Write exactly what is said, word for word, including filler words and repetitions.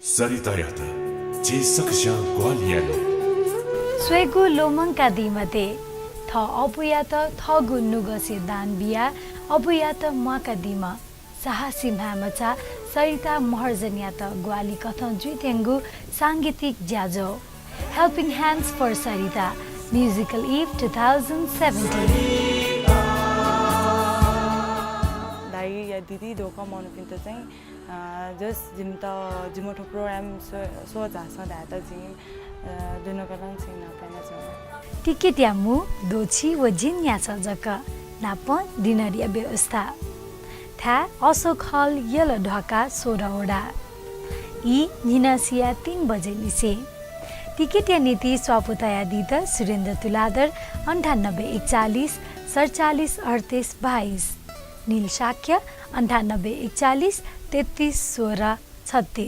सरितायात झी सकसियां ग्वाहालि याये। स्वयेगु ल्वःमंकादीम्ह दे। थः अबुयात थःगु नुगःसे दान बियाः अबुयात म्वाकादीम्ह साहसी म्हाय्‌मचा सरिता महर्जनयात ग्वाहालि कथं जुइत्यंगु सांगीतिक ज्याझ्वः Helping Hands for Sarita, Musical Eve two thousand seventeen। दाइ या दिदी दोकं मनूपिन्त चाहिँ, अ, जस जिमित, जिमिगु थ्व program स्व-, स्वः झासँ धायेत जिं, अ, दुनुगलं छिं न्हापा यानाच्वना। टिकटया मू द्वःछि व झिंन्यासः जक, नापं dinner या व्यवस्था। थाय् अशोक हल, यल ढ्वाका, सोह्र वडा। ई न्हिनसिया तीन बजे लिसे। टिकटया निंतिं स्वापू तयादीत सुरेन्द्र तुलाधर, अन्ठानब्बे एकचालिस सतचालिस अडतिस बाइस, नील शाक्य, अन्ठानब्बे एकचालिस तेत्तिस सोह्र छत्तिस।